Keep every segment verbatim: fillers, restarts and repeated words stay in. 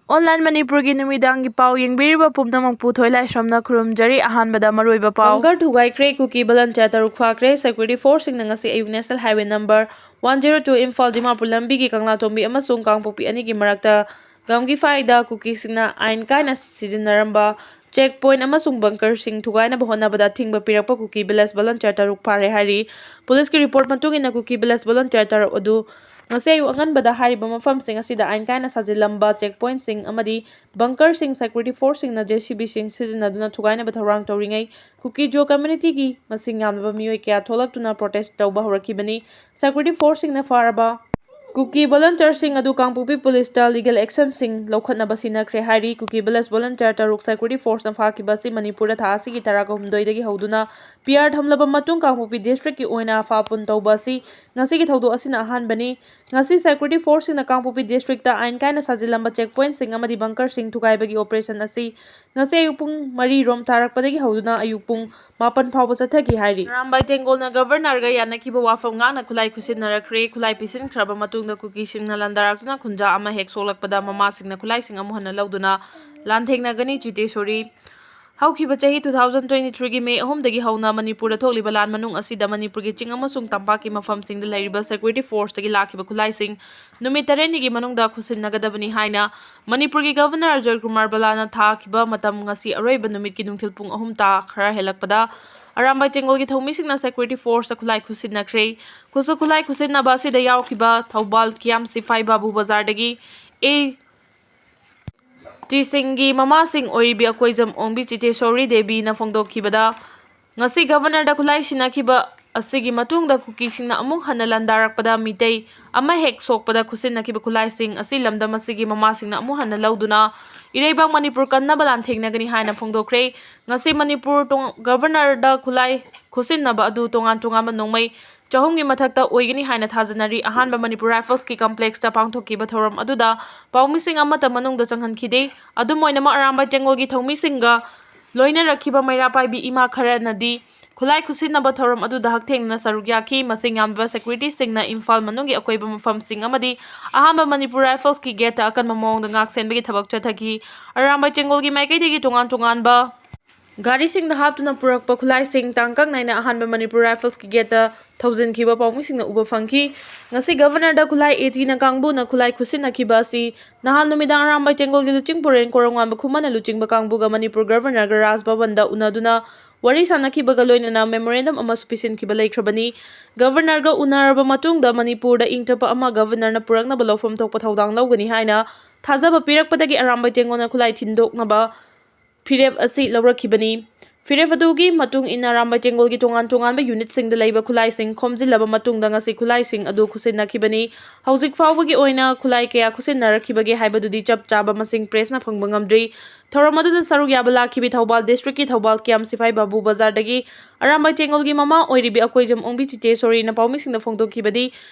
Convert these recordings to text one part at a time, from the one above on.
Online ꯃꯅꯤꯄꯨꯔꯒꯤ ꯅꯨꯃꯤꯗꯥꯡꯒꯤ ꯄꯥꯎ ꯌꯦꯡꯕꯤꯔꯤꯕ ꯄꯨꯝꯅꯃꯛꯄꯨ ꯊꯣꯏꯂꯥꯏꯁ꯭ꯔꯝꯅ ꯈꯨꯔꯨꯝꯖꯔꯤ꯫ ꯑꯍꯥꯟꯕꯗ ꯃꯔꯨꯑꯣꯏꯕ ꯄꯥꯎ꯫ ꯕꯪꯀꯔ ꯊꯨꯒꯥꯏꯈ꯭ꯔꯦ꯫ ꯀꯨꯀꯤ ꯚꯣꯂꯟꯇꯤꯌꯔ ꯇꯔꯨꯛ ꯐꯥꯈ꯭ꯔꯦ꯫ Security Forceꯁꯤꯡꯅ ꯉꯁꯤ ꯑꯌꯨꯛ National Highway number one zero two Imphal Dimapur ꯂꯝꯕꯤꯒꯤ ꯀꯪꯂꯥꯇꯣꯡꯕꯤ ꯑꯃꯁꯨꯡ ꯀꯥꯡꯄꯣꯛꯄꯤ ꯑꯅꯤꯒꯤ ꯃꯔꯛꯇ ꯒꯝꯒꯤꯐꯥꯏꯗ ꯀꯨꯀꯤꯁꯤꯡꯅ ꯑꯥꯏꯟ ꯀꯥꯏꯅ ꯁꯤꯖꯤꯟꯅꯔꯝꯕ check point ꯑꯃꯁꯨꯡ bunkerꯁꯤꯡ ꯊꯨꯒꯥꯏꯅꯕ ꯍꯣꯠꯅꯕꯗ ꯑꯊꯤꯡꯕ ꯄꯤꯔꯛꯄ ꯀꯨꯀꯤ village volunteer ꯇꯔꯨꯛ ꯐꯥꯔꯦ ꯍꯥꯏꯔꯤ꯫ ꯄꯨꯂꯤꯁꯀꯤ report ꯃꯇꯨꯡ ꯏꯟꯅ ꯀꯨꯀꯤ village volunteer ꯇꯔꯨꯛ ꯑꯗꯨ ꯉꯁꯤ ꯑꯌꯨꯛ ꯑꯉꯟꯕꯗ ꯍꯥꯏꯔꯤꯕ ꯃꯐꯝꯁꯤꯡ ꯑꯁꯤꯗ ꯑꯥꯏꯟ ꯀꯥꯏꯅ ꯁꯥꯖꯤꯜꯂꯝꯕ check pointꯁꯤꯡ ꯑꯃꯗꯤ bunkerꯁꯤꯡ security forceꯁꯤꯡꯅ JCBꯁꯤꯡ ꯁꯤꯖꯤꯟꯅꯗꯨꯅ ꯊꯨꯒꯥꯏꯅꯕ ꯊꯧꯔꯥꯡ ꯇꯧꯔꯤꯉꯩ ꯀꯨꯀꯤ ꯖꯣ communityꯒꯤ ꯃꯁꯤꯡ ꯌꯥꯝꯂꯕ ꯃꯤꯑꯣꯏ ꯀꯌꯥ ꯊꯣꯛꯂꯛꯇꯨꯅ protest ꯇꯧꯕ ꯍꯧꯔꯛꯈꯤꯕꯅꯤ꯫ Security forceꯁꯤꯡꯅ ꯐꯥꯔꯕ ꯀꯨꯀꯤ volunteerꯁꯤꯡ ꯑꯗꯨ ꯀꯥꯡꯄꯣꯛꯄꯤ ꯄꯨꯂꯤꯁꯇ legal actionꯁꯤꯡ ꯂꯧꯈꯠꯅꯕ ꯁꯤꯟꯅꯈ꯭ꯔꯦ ꯍꯥꯏꯔꯤ꯫ ꯀꯨꯀꯤ village volunteer ꯇꯔꯨꯛ security forceꯅ ꯐꯥꯈꯤꯕ ꯑꯁꯤ ꯃꯅꯤꯄꯨꯔꯗ ꯊꯥ ꯑꯁꯤꯒꯤ ꯇꯔꯥꯍꯨꯝꯗꯣꯏꯗꯒꯤ ꯍꯧꯗꯨꯅ PR ꯊꯝꯂꯕ ꯃꯇꯨꯡ ꯀꯥꯡꯄꯣꯛꯄꯤ districtꯀꯤ ꯑꯣꯏꯅ ꯐꯥ ꯄꯨꯟ ꯇꯧꯕ ꯑꯁꯤ ꯉꯁꯤꯒꯤ ꯊꯧꯗꯣꯛ ꯑꯁꯤꯅ ꯑꯍꯥꯟꯕꯅꯤ꯫ ꯉꯁꯤ security forceꯁꯤꯡꯅ ꯀꯥꯡꯄꯣꯛꯄꯤ districtꯇ ꯑꯥꯏꯟ ꯀꯥꯏꯅ ꯁꯥꯖꯤꯜꯂꯝꯕ check pointꯁꯤꯡ ꯑꯃꯗꯤ bunkerꯁꯤꯡ ꯊꯨꯒꯥꯏꯕꯒꯤ operation ꯑꯁꯤ ꯉꯁꯤ ꯑꯌꯨꯛ ꯄꯨꯡ ꯃꯔꯤ ꯔꯣꯝ ꯇꯥꯔꯛꯄꯗꯒꯤ ꯍꯧꯗꯨꯅ ꯑꯌꯨꯛ ꯄꯨꯡ ꯃꯥꯄꯟ ꯐꯥꯎꯕ ꯆꯠꯊꯈꯤ ꯍꯥꯏꯔꯤ꯫ ꯑꯔꯥꯝꯕꯥꯏ ꯇꯦꯡꯒꯣꯜꯅ governorꯒ ꯌꯥꯅꯈꯤꯕ ꯋꯥꯐꯝ ꯉꯥꯛꯅ ꯈꯨꯠꯂꯥꯏ ꯈꯨꯠꯁꯤꯟꯅꯔꯛꯈ꯭ꯔꯦ꯫ ꯈꯨꯠꯂꯥꯏ ꯄꯤꯁꯤꯟꯈ꯭ꯔꯕ ꯃꯇꯨꯡꯗ ꯀꯨꯀꯤꯁꯤꯡꯅ ꯂꯥꯟꯗꯥꯔꯛꯇꯨꯅ ꯈꯨꯟꯖꯥ ꯑꯃ ꯍꯦꯛ ꯁꯣꯛꯂꯛꯄꯗ ꯃꯃꯥꯁꯤꯡꯅ ꯈꯨꯠꯂꯥꯏꯁꯤꯡ ꯑꯃꯨꯛ ꯍꯟꯅ ꯂꯧꯗꯨꯅ ꯂꯥꯟꯊꯦꯡꯅꯒꯅꯤ꯫ ꯆꯤꯇꯦꯁꯣꯔꯤ꯫ ꯍꯧꯈꯤꯕ ꯆꯍꯤ two thousand twenty-threeꯒꯤ May ꯑꯍꯨꯝꯗꯒꯤ ꯍꯧꯅ ꯃꯅꯤꯄꯨꯔꯗ ꯊꯣꯛꯂꯤꯕ ꯂꯥꯟ ꯃꯅꯨꯡ ꯑꯁꯤꯗ ꯃꯅꯤꯄꯨꯔꯒꯤ ꯆꯤꯡ ꯑꯃꯁꯨꯡ ꯇꯝꯄꯥꯛꯀꯤ ꯃꯐꯝꯁꯤꯡꯗ ꯂꯩꯔꯤꯕ security forceꯇꯒꯤ ꯂꯥꯛꯈꯤꯕ ꯈꯨꯠꯂꯥꯏꯁꯤꯡ ꯅꯨꯃꯤꯠ ꯇꯔꯦꯠꯅꯤꯒꯤ ꯃꯅꯨꯡꯗ ꯈꯨꯠꯁꯤꯟꯅꯒꯗꯕꯅꯤ ꯍꯥꯏꯅ ꯃꯅꯤꯄꯨꯔꯒꯤ governor ꯑꯖꯣꯏ ꯀꯨꯃꯥꯔ ꯕꯂꯥꯅ ꯊꯥꯈꯤꯕ ꯃꯇꯝ ꯉꯁꯤ ꯑꯔꯣꯏꯕ ꯅꯨꯃꯤꯠꯀꯤ ꯅꯨꯡꯊꯤꯜ ꯄꯨꯡ ꯑꯍꯨꯝ ꯇꯥ ꯈꯔ ꯍꯦꯜꯂꯛꯄꯗ ꯑꯔꯥꯝꯕꯥꯏ ꯇꯦꯡꯒꯣꯜꯒꯤ ꯊꯧꯃꯤꯁꯤꯡꯅ security forceꯇ ꯈꯨꯠꯂꯥꯏ ꯈꯨꯠꯁꯤꯟꯅꯈ꯭ꯔꯦ꯫ ꯈꯨꯠꯁꯨ ꯈꯨꯠꯂꯥꯏ ꯈꯨꯠꯁꯤꯟꯅꯕ ꯑꯁꯤꯗ ꯌꯥꯎꯈꯤꯕ ꯊꯧꯕꯥꯜ ꯀꯤꯌꯥꯝ ꯁꯤꯐꯥꯏ ꯕꯥꯕꯨ ꯕꯖꯥꯔꯗꯒꯤ ꯑꯦ ꯇꯤꯁꯤꯡꯒꯤ ꯃꯃꯥꯁꯤꯡ ꯑꯣꯏꯔꯤꯕꯤ ꯑꯀꯣꯏꯖꯝ ꯑꯣꯡꯕꯤ ꯆꯤꯇꯦꯁꯣꯔꯤ ꯗꯦꯕꯤꯅ ꯐꯣꯡꯗꯣꯛꯈꯤꯕꯗ, ꯉꯁꯤ governorꯗ ꯈꯨꯠꯂꯥꯏ ꯁꯤꯟꯅꯈꯤꯕ ꯑꯁꯤꯒꯤ ꯃꯇꯨꯡꯗ ꯀꯨꯀꯤꯁꯤꯡꯅ ꯑꯃꯨꯛ ꯍꯟꯅ ꯂꯥꯟꯗꯥꯔꯛꯄꯗ ꯃꯤꯇꯩ ꯑꯃ ꯍꯦꯛ ꯁꯣꯛꯄꯗ ꯈꯨꯠꯁꯤꯟꯅꯈꯤꯕ ꯈꯨꯠꯂꯥꯏꯁꯤꯡ ꯑꯁꯤ ꯂꯝꯗꯝ ꯑꯁꯤꯒꯤ ꯃꯃꯥꯁꯤꯡꯅ ꯑꯃꯨꯛ ꯍꯟꯅ ꯂꯧꯗꯨꯅ ꯏꯔꯩꯕꯥꯛ ꯃꯅꯤꯄꯨꯔ ꯀꯟꯅꯕ ꯂꯥꯟꯊꯦꯡꯅꯒꯅꯤ ꯍꯥꯏꯅ ꯐꯣꯡꯗꯣꯛꯈ꯭ꯔꯦ꯫ ꯉꯁꯤ ꯃꯅꯤꯄꯨꯔ ꯇꯣꯡ-, governorꯗ ꯈꯨꯠꯂꯥꯏ ꯈꯨꯠꯁꯤꯟꯅꯕ ꯑꯗꯨ ꯇꯣꯉꯥꯟ ꯇꯣꯉꯥꯟꯕ ꯅꯣꯡꯃꯩ ꯆꯍꯨꯝꯒꯤ ꯃꯊꯛꯇ ꯑꯣꯏꯒꯅꯤ ꯍꯥꯏꯅ ꯊꯥꯖꯅꯔꯤ꯫ ꯑꯍꯥꯟꯕ ꯃꯅꯤꯄꯨꯔ Riflesꯀꯤ complexꯇ ꯄꯥꯡꯊꯣꯛꯈꯤꯕ ꯊꯧꯔꯝ ꯑꯗꯨꯗ ꯄꯥꯎꯃꯤꯁꯤꯡ ꯑꯃꯠꯇ ꯃꯅꯨꯡꯗ ꯆꯪꯍꯟꯈꯤꯗꯦ꯫ ꯑꯗꯨꯝ ꯑꯣꯏꯅꯃꯛ, ꯑꯔꯥꯝꯕꯥꯏ ꯇꯦꯡꯒꯣꯜꯒꯤ ꯊꯧꯃꯤꯁꯤꯡꯒ ꯂꯣꯏꯅꯔꯛꯈꯤꯕ ꯃꯩꯔꯥ ꯄꯥꯏꯕꯤ ꯏꯃꯥ ꯈꯔꯅꯗꯤ ꯈꯨꯠꯂꯥꯏ ꯈꯨꯠꯁꯤꯟꯅꯕ ꯊꯧꯔꯝ ꯑꯗꯨꯗ ꯍꯛꯊꯦꯡꯅꯅ ꯁꯔꯨꯛ ꯌꯥꯈꯤ꯫ ꯃꯁꯤꯡ ꯌꯥꯝꯂꯕ ꯁꯦꯀ꯭ꯌꯨꯔꯤꯇꯤꯁꯤꯡꯅ ꯏꯝꯐꯥꯜ ꯃꯅꯨꯡꯒꯤ ꯑꯀꯣꯏꯕ ꯃꯐꯝꯁꯤꯡ ꯑꯃꯗꯤ ꯑꯍꯥꯟꯕ ꯃꯅꯤꯄꯨꯔ ꯔꯥꯏꯐꯜꯁꯀꯤ ꯒꯦꯠꯇ ꯑꯀꯟꯕ ꯃꯑꯣꯡꯗ ꯉꯥꯛ ꯁꯦꯟꯕꯒꯤ ꯊꯕꯛ ꯆꯠꯊꯈꯤ꯫ ꯑꯔꯥꯝꯕꯥꯏ ꯇꯦꯡꯒꯣꯜꯒꯤ ꯃꯥꯏꯀꯩꯗꯒꯤ ꯇꯣꯉꯥꯟ ꯇꯣꯉꯥꯟꯕ ꯒꯥꯔꯤꯁꯤꯡꯗ ꯍꯥꯞꯇꯨꯅ ꯄꯨꯔꯛꯄ ꯈꯨꯠꯂꯥꯏꯁꯤꯡ ꯇꯥꯡꯀꯛ ꯅꯥꯏꯅ ꯑꯍꯥꯟꯕ ꯃꯅꯤꯄꯨꯔ ꯔꯥꯏꯐꯜꯁꯀꯤ ꯒꯦꯠꯇ ꯊꯧꯖꯤꯟꯈꯤꯕ ꯄꯥꯎꯃꯤꯁꯤꯡꯅ ꯎꯕ ꯐꯪꯈꯤ꯫ ꯉꯁꯤ ꯒꯕꯔꯅꯔꯗ ꯈꯨꯠꯂꯥꯏ ꯑꯦꯇꯤꯅ ꯀꯥꯡꯕꯨꯅ ꯈꯨꯠꯂꯥꯏ ꯈꯨꯠꯁꯤꯟꯅꯈꯤꯕ ꯑꯁꯤ ꯅꯍꯥꯟ ꯅꯨꯃꯤꯗꯥꯡ ꯑꯔꯥꯝꯕꯥꯏ ꯇꯦꯡꯒꯣꯜꯒꯤ ꯂꯨꯆꯤꯡ ꯄꯨꯔꯦꯟ ꯀꯣꯔꯧꯉꯥꯟꯕ ꯈꯨꯃꯟꯅ ꯂꯨꯆꯤꯡꯕ ꯀꯥꯡꯕꯨꯒ ꯃꯅꯤꯄꯨꯔ ꯒꯕꯔꯅꯔꯒ ꯔꯥꯖ ꯚꯕꯟꯗ ꯎꯅꯗꯨꯅ ꯋꯥꯔꯤ ꯁꯥꯟꯅꯈꯤꯕꯒ ꯂꯣꯏꯅꯅ ꯃꯦꯃꯣꯔꯦꯟꯗꯝ ꯑꯃꯁꯨ ꯄꯤꯁꯤꯟꯈꯤꯕ ꯂꯩꯈ꯭ꯔꯕꯅꯤ꯫ ꯒꯕꯔꯅꯔꯒ ꯎꯅꯔꯕ ꯃꯇꯨꯡꯗ ꯃꯅꯤꯄꯨꯔꯗ ꯏꯪ ꯇꯞꯄ ꯑꯃ ꯒꯕꯔꯅꯔꯅ ꯄꯨꯔꯛꯅꯕ ꯂꯧꯐꯝ ꯊꯣꯛꯄ ꯊꯧꯗꯥꯡ ꯂꯧꯒꯅꯤ ꯍꯥꯏꯅ ꯊꯥꯖꯕ ꯄꯤꯔꯛꯄꯗꯒꯤ ꯑꯔꯥꯝꯕꯥꯏ ꯇꯦꯡꯒꯣꯜꯅ ꯈꯨꯠꯂꯥꯏ ꯊꯤꯟꯗꯣꯛꯅꯕ ꯐꯤꯔꯦꯞ ꯑꯁꯤ ꯂꯧꯔꯛꯈꯤꯕꯅꯤ꯫ ꯐꯤꯔꯦꯞ ꯑꯗꯨꯒꯤ ꯃꯇꯨꯡ ꯏꯟꯅ ꯑꯔꯥꯝꯕꯥꯏ ꯇꯦꯡꯒꯣꯜꯒꯤ ꯇꯣꯉꯥꯟ ꯇꯣꯉꯥꯟꯕ ꯌꯨꯅꯤꯠꯁꯤꯡꯗ ꯂꯩꯕ ꯈꯨꯠꯂꯥꯏꯁꯤꯡ ꯈꯣꯝꯖꯤꯜꯂꯕ ꯃꯇꯨꯡꯗ ꯉꯁꯤ ꯈꯨꯠꯂꯥꯏꯁꯤꯡ ꯑꯗꯨ ꯈꯨꯠꯁꯤꯟꯅꯈꯤꯕꯅꯤ꯫ ꯍꯧꯖꯤꯛ ꯐꯥꯎꯕꯒꯤ ꯑꯣꯏꯅ ꯈꯨꯠꯂꯥꯏ ꯀꯌꯥ ꯈꯨꯠꯁꯤꯟꯅꯔꯛꯈꯤꯕꯒꯦ ꯍꯥꯏꯕꯗꯨꯗꯤ ꯆꯞ ꯆꯥꯕ ꯃꯁꯤꯡ ꯄ꯭ꯔꯦꯁꯅ ꯐꯪꯕ ꯉꯝꯗ꯭ꯔꯤ꯫ ꯊꯧꯔꯝ ꯑꯗꯨꯗ ꯁꯔꯨꯛ ꯌꯥꯕ ꯂꯥꯛꯈꯤꯕꯤ ꯊꯧꯕꯥꯜ ꯗꯤꯁꯇ꯭ꯔꯤꯛꯀꯤ ꯊꯧꯕꯥꯜ ꯀꯤꯌꯥꯝ ꯁꯤꯐꯥꯏ ꯕꯥꯕꯨ ꯕꯖꯥꯔꯗꯒꯤ ꯑꯔꯥꯝꯕꯥꯏ ꯇꯦꯡꯒꯣꯜꯒꯤ ꯃꯃꯥ ꯑꯣꯏꯔꯤꯕꯤ ꯑꯀꯣꯏꯖꯝ ꯑꯣꯡꯕꯤ ꯆꯤꯆꯦꯁꯣꯔꯤꯅ ꯄꯥꯎꯃꯤꯁꯤꯡꯗ ꯐꯣꯡꯗꯣꯛꯈꯤꯕꯗꯤ,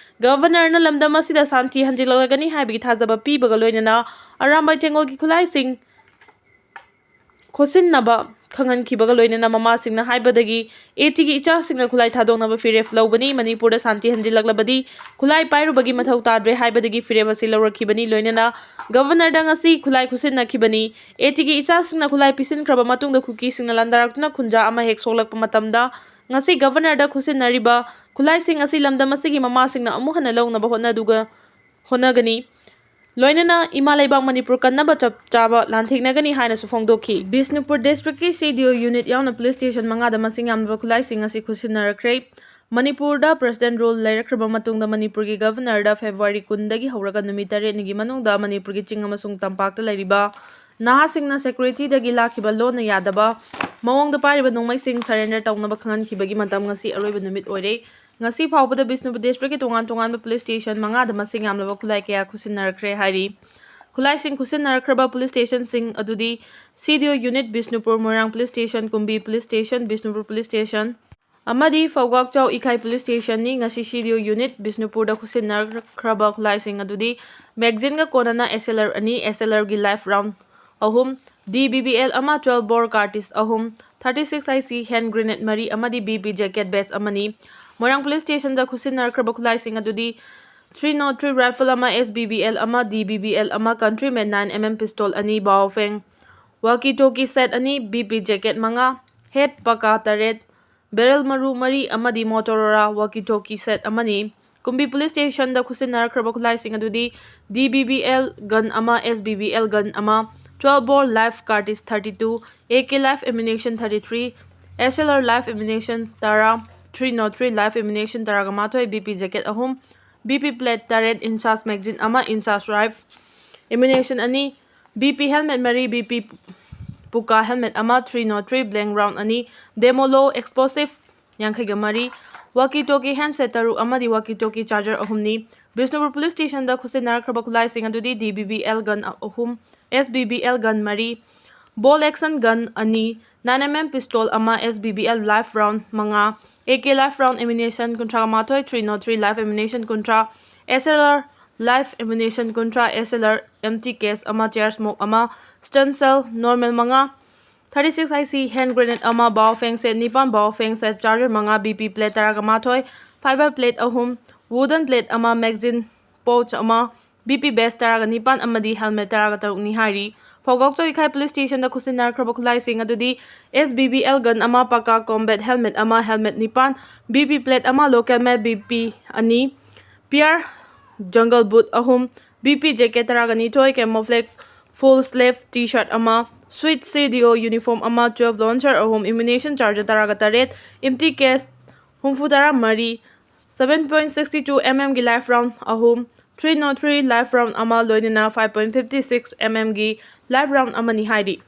ꯒꯕꯔꯅꯔꯅ ꯂꯝꯗꯝ ꯑꯁꯤꯗ ꯁꯥꯟꯇꯤ ꯍꯟꯖꯤꯜꯂꯛꯂꯒꯅꯤ ꯍꯥꯏꯕꯒꯤ ꯊꯥꯖꯕ ꯄꯤꯕꯒ ꯂꯣꯏꯅꯅ ꯑꯔꯥꯝꯕꯥꯏ ꯇꯦꯡꯒꯣꯜꯒꯤ ꯈꯨꯠꯂꯥꯏꯁꯤꯡ ꯈꯣꯠꯆꯤꯟꯅꯕ ꯈꯪꯍꯟꯈꯤꯕꯒ ꯂꯣꯏꯅꯅ ꯃꯃꯥꯁꯤꯡꯅ ꯍꯥꯏꯕꯗꯒꯤ ꯑꯦꯇꯤꯒꯤ ꯏꯆꯥꯁꯤꯡꯅ ꯈꯨꯠꯂꯥꯏ ꯊꯥꯗꯣꯛꯅꯕ ꯐꯤꯔꯦꯞ ꯂꯧꯕꯅꯤ꯫ ꯃꯅꯤꯄꯨꯔꯗ ꯁꯥꯟꯇꯤ ꯍꯟꯖꯤꯜꯂꯛꯂꯕꯗꯤ ꯈꯨꯠꯂꯥꯏ ꯄꯥꯏꯔꯨꯕꯒꯤ ꯃꯊꯧ ꯇꯥꯗ꯭ꯔꯦ ꯍꯥꯏꯕꯗꯒꯤ ꯐꯤꯔꯦꯞ ꯑꯁꯤ ꯂꯧꯔꯛꯈꯤꯕꯅꯤ꯫ ꯂꯣꯏꯅꯅ ꯒꯕꯔꯅꯔꯗ ꯉꯁꯤ ꯈꯨꯠꯂꯥꯏ ꯈꯨꯠꯁꯤꯟꯅꯈꯤꯕꯅꯤ꯫ ꯑꯦꯇꯤꯒꯤ ꯏꯆꯥꯁꯤꯡꯅ ꯈꯨꯠꯂꯥꯏ ꯄꯤꯁꯤꯟꯈ꯭ꯔꯕ ꯃꯇꯨꯡꯗ ꯀꯨꯀꯤꯁꯤꯡꯅ ꯂꯥꯟꯗꯥꯔꯛꯇꯨꯅ ꯈꯨꯟꯖꯥ ꯑꯃ ꯍꯦꯛ ꯁꯣꯛꯂꯛꯄ ꯃꯇꯝꯗ ꯉꯁꯤ ꯒꯕꯔꯅꯔꯗ ꯈꯨꯠꯁꯤꯟꯅꯔꯤꯕ ꯈꯨꯠꯂꯥꯏꯁꯤꯡ ꯑꯁꯤ ꯂꯝꯗꯝ ꯑꯁꯤꯒꯤ ꯃꯃꯥꯁꯤꯡꯅ ꯑꯃꯨꯛ ꯍꯟꯅ ꯂꯧꯅꯕ ꯍꯣꯠꯅꯗꯨꯒ ꯍꯣꯠꯅꯒꯅꯤ꯫ ꯂꯣꯏꯅꯅ ꯏꯃꯥ ꯂꯩꯕꯥꯛ ꯃꯅꯤꯄꯨꯔ ꯀꯟꯅꯕ ꯆꯞ ꯆꯥꯕ ꯂꯥꯟꯊꯦꯡꯅꯒꯅꯤ ꯍꯥꯏꯅꯁꯨ ꯐꯣꯡꯗꯣꯛꯈꯤ꯫ ꯕꯤꯁꯅꯨꯄꯨꯔ ꯗꯤꯁꯇ꯭ꯔꯤꯛꯀꯤ ꯁꯤ ꯗꯤ ꯑꯣ ꯌꯨꯅꯤꯠ ꯌꯥꯎꯅ ꯄꯨꯂꯤꯁ ꯁ꯭ꯇꯦꯁꯟ ꯃꯉꯥꯗ ꯃꯁꯤꯡ ꯌꯥꯝꯂꯕ ꯈꯨꯠꯂꯥꯏꯁꯤꯡ ꯑꯁꯤ ꯈꯨꯠꯁꯤꯟꯅꯔꯛꯈ꯭ꯔꯦ꯫ ꯃꯅꯤꯄꯨꯔꯗ ꯄ꯭ꯔꯦꯁꯤꯗꯦꯟ ꯔꯨꯜ ꯂꯩꯔꯛꯈ꯭ꯔꯕ ꯃꯇꯨꯡꯗ ꯃꯅꯤꯄꯨꯔꯒꯤ ꯒꯕꯔꯅꯔꯗ ꯐꯦꯕ꯭ꯔꯨꯋꯥꯔꯤ ꯀꯨꯟꯗꯒꯤ ꯍꯧꯔꯒ ꯅꯨꯃꯤꯠ ꯇꯔꯦꯠꯅꯤꯒꯤ ꯃꯅꯨꯡꯗ ꯃꯅꯤꯄꯨꯔꯒꯤ ꯆꯤꯡ ꯑꯃꯁꯨꯡ ꯇꯝꯄꯥꯛꯇ ꯂꯩꯔꯤꯕ ꯅꯍꯥꯁꯤꯡꯅ ꯁꯦꯀ꯭ꯌꯨꯔꯤꯇꯤꯗꯒꯤ ꯂꯥꯛꯈꯤꯕ ꯂꯣꯟꯅ ꯌꯥꯗꯕ ꯃꯑꯣꯡꯗ ꯄꯥꯏꯔꯤꯕ ꯅꯣꯡꯃꯩꯁꯤꯡ ꯁꯔꯦꯟꯗꯔ ꯇꯧꯅꯕ ꯈꯪꯍꯟꯈꯤꯕꯒꯤ ꯃꯇꯝ ꯉꯁꯤ ꯑꯔꯣꯏꯕ ꯅꯨꯃꯤꯠ ꯑꯣꯏꯔꯦ꯫ ꯉꯁꯤ ꯐꯥꯎꯕꯗ ꯕꯤꯁꯅꯨꯄꯨꯔ ꯗꯤꯁꯇ꯭ꯔꯤꯛꯀꯤ ꯇꯣꯉꯥꯟ ꯇꯣꯉꯥꯟꯕ ꯄꯨꯂꯤꯁ ꯁ꯭ꯇꯦꯁꯟ ꯃꯉꯥꯗ ꯃꯁꯤꯡ ꯌꯥꯝꯂꯕ ꯈꯨꯠꯂꯥꯏ ꯀꯌꯥ ꯈꯨꯠꯁꯤꯟꯅꯔꯛꯈ꯭ꯔꯦ ꯍꯥꯏꯔꯤ꯫ ꯈꯨꯠꯂꯥꯏꯁꯤꯡ ꯈꯨꯠꯁꯤꯟꯅꯔꯛꯈ꯭ꯔꯕ ꯄꯨꯂꯤꯁ ꯁ꯭ꯇꯦꯁꯟꯁꯤꯡ ꯑꯗꯨꯗꯤ C D O unit Bishnupur, Moirang police station, Kumbi police station, Bishnupur police station ꯑꯃꯗꯤ ꯐꯧꯒꯥꯛꯆꯥꯎ ꯏꯈꯥꯏ ꯄꯨꯂꯤꯁ ꯁ꯭ꯇꯦꯁꯟꯅꯤ꯫ ꯉꯁꯤ ꯁꯤ ꯗꯤ ꯑꯣ ꯌꯨꯅꯤꯠ ꯕꯤꯁꯅꯨꯄꯨꯔꯗ ꯈꯨꯠꯁꯤꯟꯅꯈ꯭ꯔꯕ ꯈꯨꯠꯂꯥꯏꯁꯤꯡ ꯑꯗꯨꯗꯤ ꯃꯦꯒꯖꯤꯟꯒ ꯀꯣꯟꯅꯅ ꯑꯦꯁ ꯑꯦꯜ ꯑꯥꯔ ꯑꯅꯤ, ꯑꯦꯁ ꯑꯦꯜ ꯑꯥꯔꯒꯤ ꯂꯥꯏꯐ ꯔꯥꯎꯟ ꯑꯍꯨꯝ, ꯗꯤ ꯕꯤ ꯕꯤ ꯑꯦꯜ ꯑꯃ, ꯇ꯭ꯋꯦꯜꯐ ꯕꯣꯔ ꯀꯥꯔꯇꯤꯁ ꯑꯍꯨꯝ, thirty six IC hand grenade ꯃꯔꯤ ꯑꯃꯗꯤ BP jacket vest ꯑꯃꯅꯤ꯫ ꯃꯣꯏꯔꯥꯡ police stationꯗ ꯈꯨꯠꯁꯤꯟꯅꯔꯛꯈ꯭ꯔꯕ ꯈꯨꯠꯂꯥꯏꯁꯤꯡ ꯑꯗꯨꯗꯤ three oh three rifle ꯑꯃ, SBBL ꯑꯃ, DBBL ꯑꯃ, countryman nine MM pistol ꯑꯅꯤ, Baofeng walkie talkie set ꯑꯅꯤ, BP jacket ꯃꯉꯥ, head ꯄꯀꯥ ꯇꯔꯦꯠ, barrel ꯃꯔꯨ ꯃꯔꯤ ꯑꯃꯗꯤ Motorola walkie talkie set ꯑꯃꯅꯤ꯫ ꯀꯨꯝꯕꯤ police stationꯗ ꯈꯨꯠꯁꯤꯟꯅꯔꯛꯈ꯭ꯔꯕ ꯈꯨꯠꯂꯥꯏꯁꯤꯡ ꯑꯗꯨꯗꯤ DBBL gun ꯑꯃ, SBBL gun ꯑꯃ, twelve bore live cartridge thirty two, AK live ammunition thirty three, SLR live ammunition ꯇꯔꯥ, three oh three live ammunition ꯇꯔꯥꯒ ꯃꯥꯊꯣꯏ, BP jacket ꯑꯍꯨꯝ, BP plate ꯇꯔꯦꯠ, INSAS magazine ꯑꯃ, INSAS rifle ammunition ꯑꯅꯤ, BP helmet ꯃꯔꯤ, BP ꯄꯨꯀꯥ helmet ꯑꯃ, three oh three blank round ꯑꯅꯤ, Demolo explosive ꯌꯥꯡꯈꯩꯒ ꯃꯔꯤ, walkie talkie handset ꯇꯔꯨꯛ ꯑꯃꯗꯤ walkie talkie charger ꯑꯍꯨꯝꯅꯤ꯫ ꯕꯤꯁꯅꯨꯄꯨꯔ police stationꯗ ꯈꯨꯠꯁꯤꯟꯅꯔꯛꯈ꯭ꯔꯕ ꯈꯨꯠꯂꯥꯏꯁꯤꯡ ꯑꯗꯨꯗꯤ DBBL gun ꯑꯍꯨꯝ, SBBL gun ꯃꯔꯤ, bolt action gun ꯑꯅꯤ, nine MM pistol ꯑꯃ, SBBL live round ꯃꯉꯥ, AK live round ammunition ꯀꯨꯟꯊ꯭ꯔꯥ ꯃꯥꯊꯣꯏ, three oh three live ammunition ꯀꯨꯟꯊ꯭ꯔꯥ, SLR live ammunition ꯀꯨꯟꯊ꯭ꯔꯥ, SLR empty case ꯑꯃ, chain smoke ꯑꯃ, stun shell normal ꯃꯉꯥ, thirty six IC hand grenade ꯑꯃ, Baofeng set ꯅꯤꯄꯥꯟ, Baofeng set charger ꯃꯉꯥ, BP plate ꯇꯔꯥꯒ ꯃꯥꯊꯣꯏ, fiber plate ꯑꯍꯨꯝ, wooden plate ꯑꯃ, magazine pouch ꯑꯃ, BP vest ꯇꯔꯥꯒ ꯅꯤꯄꯥꯟ ꯑꯃꯗꯤ helmet ꯇꯔꯥꯒ ꯇꯔꯨꯛꯅꯤ ꯍꯥꯏꯔꯤ꯫ ꯐꯧꯒꯥꯎꯆꯧ ꯏꯈꯥꯏ police stationꯗ ꯈꯨꯠꯁꯤꯟꯅꯔꯛꯈ꯭ꯔꯕ ꯈꯨꯠꯂꯥꯏꯁꯤꯡ ꯑꯗꯨꯗꯤ SBBL gun ꯑꯃ, ꯄꯀꯥ combat helmet ꯑꯃ, helmet ꯅꯤꯄꯥꯟ, BP plate ꯑꯃ, local made BP ꯑꯅꯤ, pair jungle boot ꯑꯍꯨꯝ, BP jacket ꯇꯔꯥꯒ ꯅꯤꯊꯣꯏ, camouflage full sleeve T-shirt ꯑꯃ, suede CDO uniform ꯑꯃ, twelve launcher ꯑꯍꯨꯝ, ammunition charger ꯇꯔꯥꯒ ꯇꯔꯦꯠ, empty case ꯍꯨꯝꯐꯨ ꯇꯔꯥ ꯃꯔꯤ, seven point six two MMꯒꯤ live round ꯑꯍꯨꯝ, three oh three live round ꯑꯃ, ꯂꯣꯏꯅꯅ five point five six MMꯒꯤ live round ꯑꯃꯅꯤ ꯍꯥꯏꯔꯤ꯫